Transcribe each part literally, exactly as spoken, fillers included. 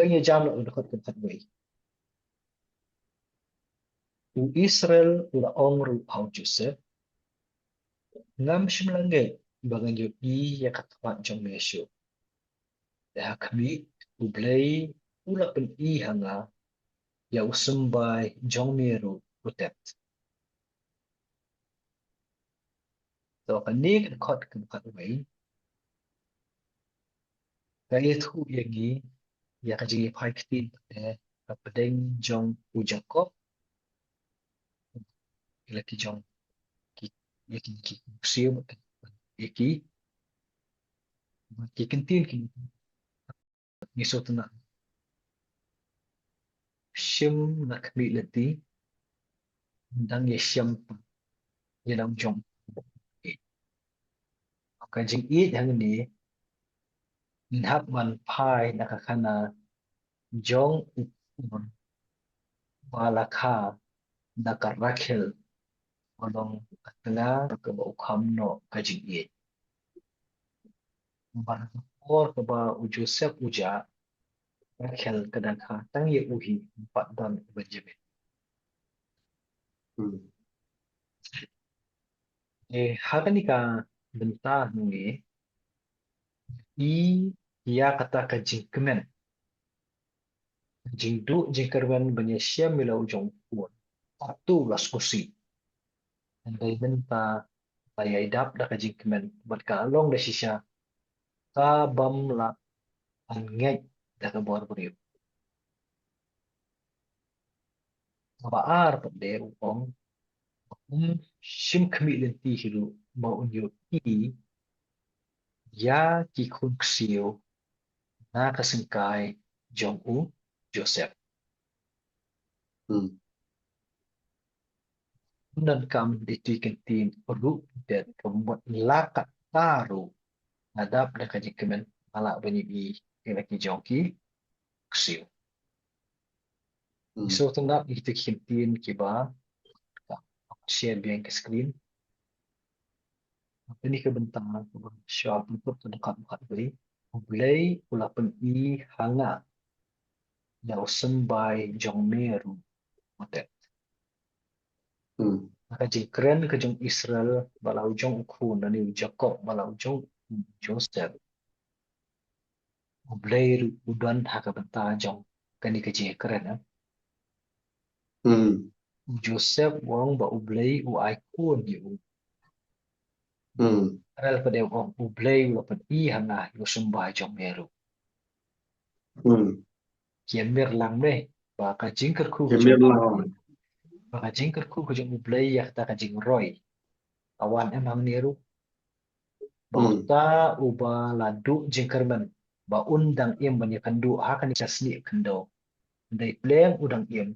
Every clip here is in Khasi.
Ka ngi jam la u dkhot khatwei. U Israel u la ong ruh ha u Joseph, ngam shym la ngeit ba ngan ïohi ïa ka khmat jong me shuh. Te ha khmih, U Blei u la pyni ha nga ïa u symbai jong me ruh u Tet. To kane ka dkhot kaba khatwei ka ïathuh ïa ngi ïa ka jingïaphai ktien pat ha pdeng jong u Jakob ïa la ki jong ki, ïa ki, ki ksiew, ïa ki, ki ktien ki ngi sngewtynnat. Shim na khmih lynti, dang ïashem pat ïa la u jong. Ka jingïeit hangne ngin hap ban phai na ka khana jong u khun ba la kha na ka Rakhel, ka long ka tnga kaba u kham noh ka jingïeit. Bad ha ka por kaba u Joseph u jah, Rakhel ka dang kha tang ïa u hi, ym pat don u Benjamin. Hmm. Eh, ha kane ka bynta hangne, i ïa kata ka jingkmen, jingduh jingkyrmen ban ïashem ïa la u jong u khun, katto la sngewsih. Hynrei mynta la ïai dap da ka jingkmen, bad ka long da shisha ka bym lah ban ngeit da ka bor briew. Kaba ar pat de u ong, um shim khmih lynti hi ruh ba un ïohi ïa ki khun ksiew na ka syngkai jong u Joseph. Hmm. Ym donkam da i tui ktien ruh, da ka mut la katta ruh, nga dap da ka jingkmen, nga lah ban ïohi ïa la ki jong ki ksiew. Hmm. Sngewtynnat ïa kita ki ktien kiba share biang ka screen. Kane ka bynta kaba shuwa pynput ka dkhot khatwei. U Blei u la pyni ha nga ïa u symbai jong me ruh u Tet. Hmm. Ka jingkren ka jong Israel, ba la u jong u khun, lane u Jakob, ba la u jong u Joseph. U Blei ruh u don ha ka bynta jong kane ka jingkren, eh. Hmm. U Joseph u ong ba U Blei u ai khun ïa u. Hmm. Israel pat de u ong U Blei u la pyni ha nga ïa u symbai jong me ruh. Hmm. Ki ïa mir lang ne, ba ka jingkyrkhu ka jong, ba ka jingkyrkhu ka jong U Blei ïa kata ka jingroi ka wan em hangne ruh. Ba uta uba la duh jingkyrmen ba un dang im ban ïakynduh ha kane ka snieh khyndew, hynrei pleng u dang im,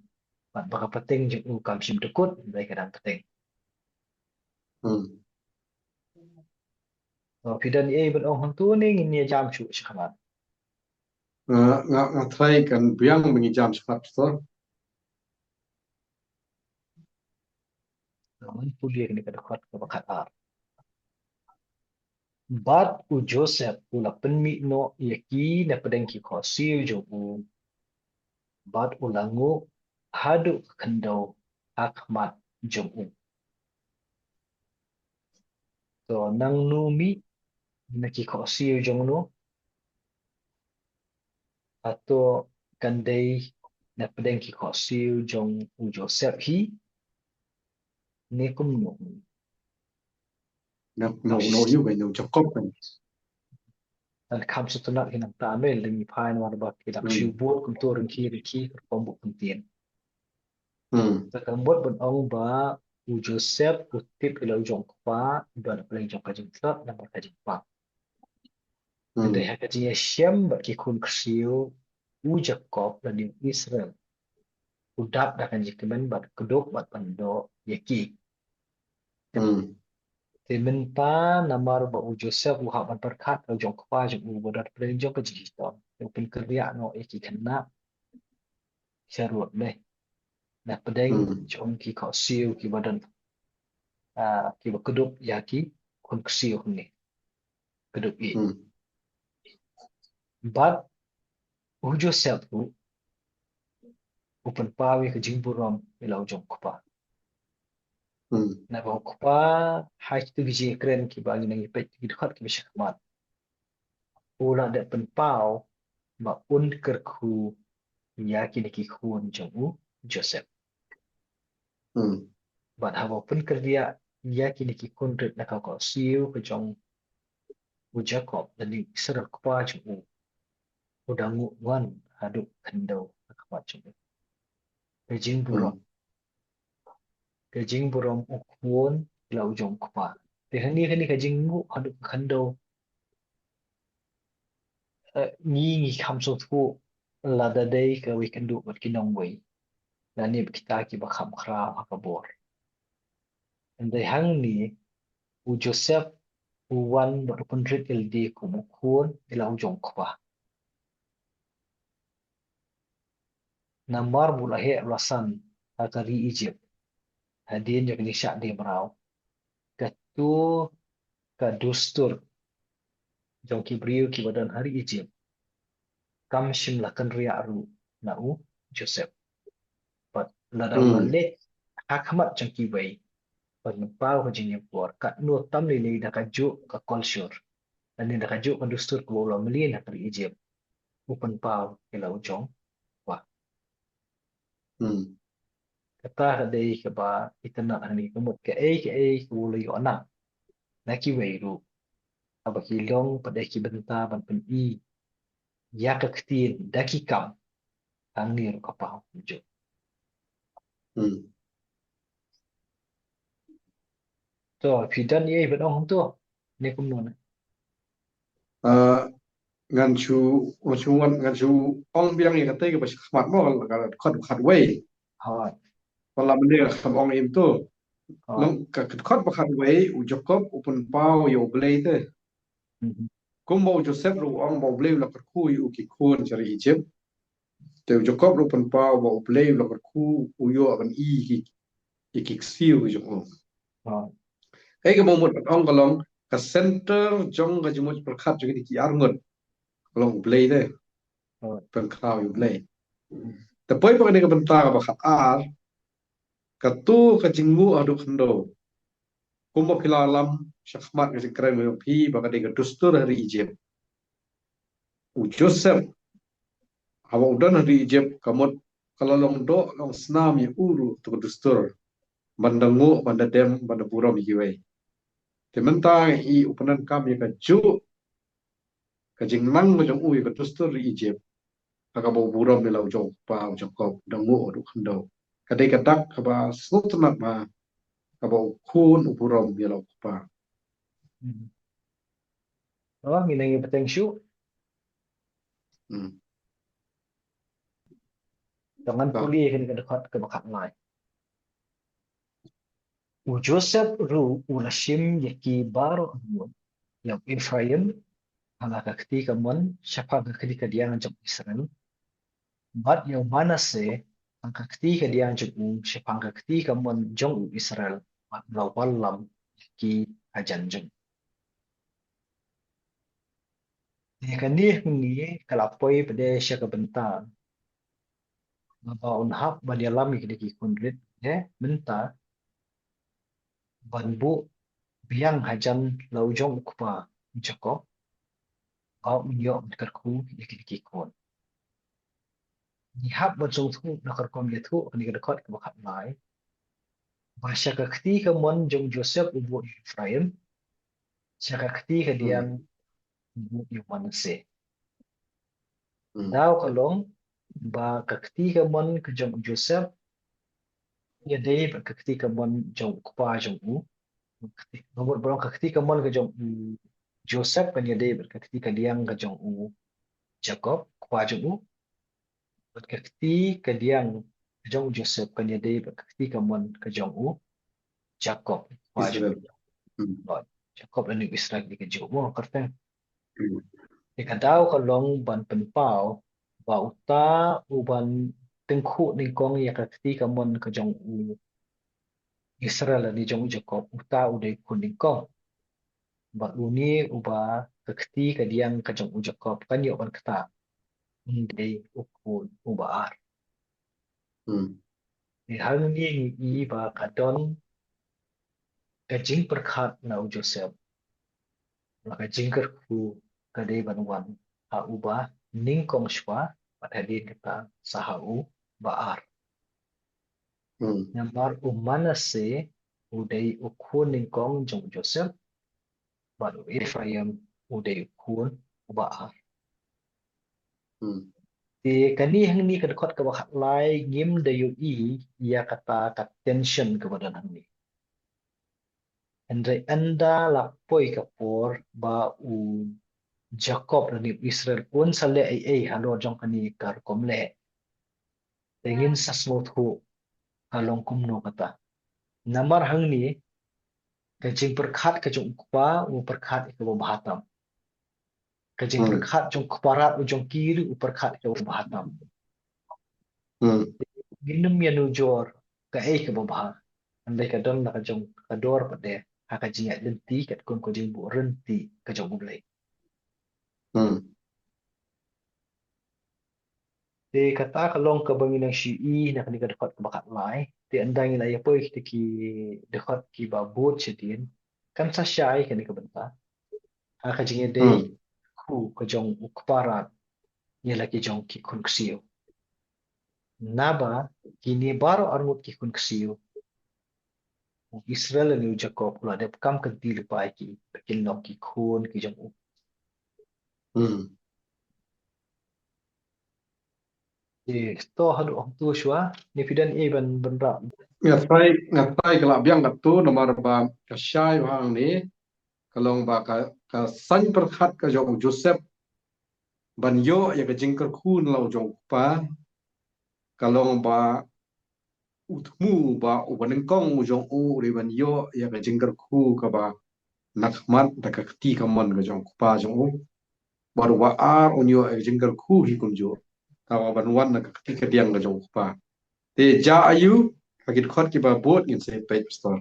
bad ba ka pateng jong u kam shym dkut, hynrei ka dang pateng. Hmm. To, phi don ei ban ong hangto ne ngin ïa jam shuh shakhmat? Nga, nga, nga tharai kan biang ban ïa jam shakhmat, pastor. Nga pule kane ka dkhot kaba khatar. Bad u Joseph u la pynmih noh ïa ki na pdeng ki khohsiew jong u, bad u la nguh haduh ka khyndew ha khmat jong u. To nangno mih na ki khohsiew jong no? Hato kan dei na pdeng ki khohsiew jong u Joseph hi, ne kumno? Na, na, na u, na u Jakob kan. Kan kham sngewtynnat hi nangta, me lyngngoh phai namar ba ki dang shu bud kumto ryngki ryngki, ka rukom bud ktien. Hmm. Te ka mut ban ong ba u Joseph u tip ïa la u jong u kpa, u don na pdeng jong ka jingtlot namar ka jingpang. Hmm. Hynrei ha ka jingïashem bad ki khun ksiew, u Jakob lane u Israel u dap da ka jingkmen bad kdup bad ban doh ïa ki. Hmm. Te mynta namar ba u Joseph u hap ban pyrkhat ïa la u jong u kpa jong u ba don na pdeng jong ka jinghitom, te u pynkynriah noh ïa ki khynnah sharud leh na pdeng, hmm, jong ki khohsiew kiba don, ah, kiba kdup ïa ki khun ksiew hangne. Kdup ïa. Hmm. Bad U Joseph ruh u pynpaw ïa ka jingburom ïa la u jong u kpa. Hmm. Naba u kpa ha kitu ki jingkren kiba ngi nang ïa peit ki dkhot kiba sha khmat. U la dep pynpaw ba un kyrkhu ïa kine ki khun jong u Joseph. Hmm. Bad haba u pynkyrdiah ïa kine ki khun rit na ka korsiew ka jong u Jakob lane u Israel kpa jong u, u dang nguh wan haduh khyndew ha khmat jong u. Ka jingburom. Hmm. Ka jingburom u khun ïa la u jong u kpa. Te hangne kane ka jingnguh haduh khyndew. Eh, ngi ngi kham sngewthuh lada dei kawei kynduh bad ki nongwei lane bad kita kiba kham khraw ha ka bor. Hynrei hangne u Joseph u wan bad u pynrit ïa lade kum u khun ïa la u jong u kpa. Namar ba u la heh u la san ha ka ri Egypt hadien jong ka jingshah die mraw, kato ka dustur jong ki briew kiba don ha ri Egypt kam shym la kynriah ruh na u Joseph. Bad lada u la, hmm, leit ha khmat jong kiwei ban pynpaw ka jingïapor, katno tam lei lei da kajuh ka culture lane da kajuh ka dustur kaba u la mlien ha ka ri Egypt, u pynpaw ïa la u jong u kpa. Hmm. Kata ka dei kaba itynnad hangne, ka mut kaei kaei kaba u la ïoh nang na kiwei ruh, haba ki long pat da ki bynta ban pyni ïa ka ktien da ki kam, hangne ruh ka paw kumjuh. Hmm. To, phi don ei ei ban ong hangto ne kumno ne? Ah, ngan shu, ngan shu, ngan, ngan shu ong biang ïa kata kaba sha khmat mo, ka dkhot ba khatwei. Hooid. Ba la mynne ka kham ong im to. Hooid. Long ka dkhot ba khatwei, u Jakob u pynpaw ïa U Blei te. Mhm. Kumba u Joseph ruh u ong ba U Blei u la kyrkhu ïa u ki khun sha ri Egypt. Te u Jakob ruh u pynpaw ba U Blei u la kyrkhu u ïoh ban i ki, i ki ksiew ki jong u. Hooid. Hei, kaba mut ban ong ka long ka center jong ka jingmut pyrkhat jong kine ki arngut ka long U Blei te. Hooid. Pynkhraw ïa U Blei. Te poi pat kane ka bynta kaba khatar, kato ka jingnguh haduh khyndew. Kumba phi la lam sha khmat ka jingkren ka jong phi ba ka dei ka dustur ha ri Egypt. U Joseph, haba u don ha ri Egypt, ka mut ka la long doh long snam ïa u ruh kato ka dustur ban da nguh, ban da dem, ban da burom ïa kiwei. Te mynta ngi i u pyndonkam ïa kajuh ka jingnang ka jong u ïa ka dustur ri Egypt, ha kaba u burom ïa la u jong u kpa u Jakob, da nguh haduh khyndew. Ka dei ka dak kaba sngewtynnat ma, kaba u khun u burom ïa la u kpa. Hmm. Oh, ngi nang ïa bteng shuh. Hmm. To ngan, to, pule kane ka dkhot kaba khatlai. U Joseph ruh u la shim ïa ki baroh arngut, ïa u Ephraim ha la ka kti kamon shaphang ka kti kadiang jong Israel, bad ïa u Manasseh ha ka kti kadiang jong u shaphang ka kti kamon jong u Israel, bad u la wallam ïa ki hajan jong u. Ïa kane hangne ka la poi pat de sha ka bynta ba un hap ban ïalam ïa kine ki khun rit, eh, mynta ban buh biang hajan la u jong u kpa u Jakob, ba un ïoh ban kyrkhu ïa kine ki khun. Ngi hap ban sngewthuh na ka rukom ïathuh kane ka dkhot kaba khatlai, ba sha ka kti kamon jong u Joseph u buh ïa u Ephraim, sha ka kti kadiang, hmm, u buh ïa u Manasseh. Hmm. Daw ka long ba ka kti kamon ka jong u Joseph ïadei bad ka kti kamon jong u kpa jong u. Ka kti, ba mut ba long ka kti kamon ka jong u Joseph kan ïadei bad ka kti kadiang ka jong u Jakob, kpa jong u. Bad ka kti kadiang ka jong u Joseph kan ïadei bad ka kti kamon ka jong u Jakob, kpa jong u. Israel. Hmm. Bad Jakob lane u Israel ki dei kajuh mo, kyrteng. Hmm. Te ka daw ka long ban pynpaw ba uta uban tyngkhuh nyngkong ïa ka kti kamon ka jong u Israel lane jong u Jakob, uta u dei u khun nyngkong. Bad une uba ka kti kadiang ka jong u Jakob kan ïoh ban ktah, un dei u khun uba ar. Hmm. Te hangne ngi i ba ka don ka jingpyrkhat na u Joseph, la ka jingkyrkhu ka dei ban wan ha uba nyngkong shuwa, bad hadien kata sa ha uba ar. Hmm. Namar u Manasseh u dei u khun nyngkong jong u Joseph, bad u Ephraim u dei u khun uba ar. Hmm. Te kane hangne ka dkhot kaba khatlai ngim da ïohi ïa kata ka tension kaba don hangne. Hynrei ynda la poi ka por ba u Jakob lane u Israel un sa leh ei ei halor jong kane ka rukom leh, te ngin sa sngewthuh ka long kumno kata. Namar hangne ka jingpyrkhat ka jong u kpa u pyrkhat ïa kaba bha tam. Ka jingpyrkhat jong u kpa rat u jong ki ruh u pyrkhat ïa kaba bha tam. Hmm. Ngin ym ïanujor kaei kaba bha. Hynrei ka don la ka jong ka dor pat de ha ka jingïaid lynti katkum ka jingbuh ryntih ka jong U Blei. Hmm. Te kata ka long kaba ngi nang shu i na kane ka dkhot kaba khatlai. Te ynda ngi la ïa poi kita ki dkhot kiba bud shadien, kan sa shai kane ka bynta ha ka jingïadei, hmm, kyrkhu ka jong u kpa rat ïa la ki jong ki khun ksiew. Naba kine baroh arngut ki khun ksiew, u Israel lane u Jakob u la dep kam kynti lypa ïa ki ba kin long ki khun ki jong u. Hmm. Te to haduh hangto shuwa, ne phi don ei ban, ban rah? Nga trai, nga trai ka la biang katto namar ba ka shai ba hangne ka long ba ka, ka saiñ pyrkhat ka jong u Joseph ban ïoh ïa ka jingkyrkhu na la u jong u kpa, ka long ba u thmu ba uba nyngkong u jong u u dei ban ïoh ïa ka jingkyrkhu kaba na khmat da ka kti kamon ka jong u kpa jong u. Bad uba ar un ïoh ïa ka jingkyrkhu hi kumjuh, kaba ban wan na ka kti kadiang ka jong u kpa. Te jia aïu ha ki dkhot kiba bud ngin sa peit, Pastor?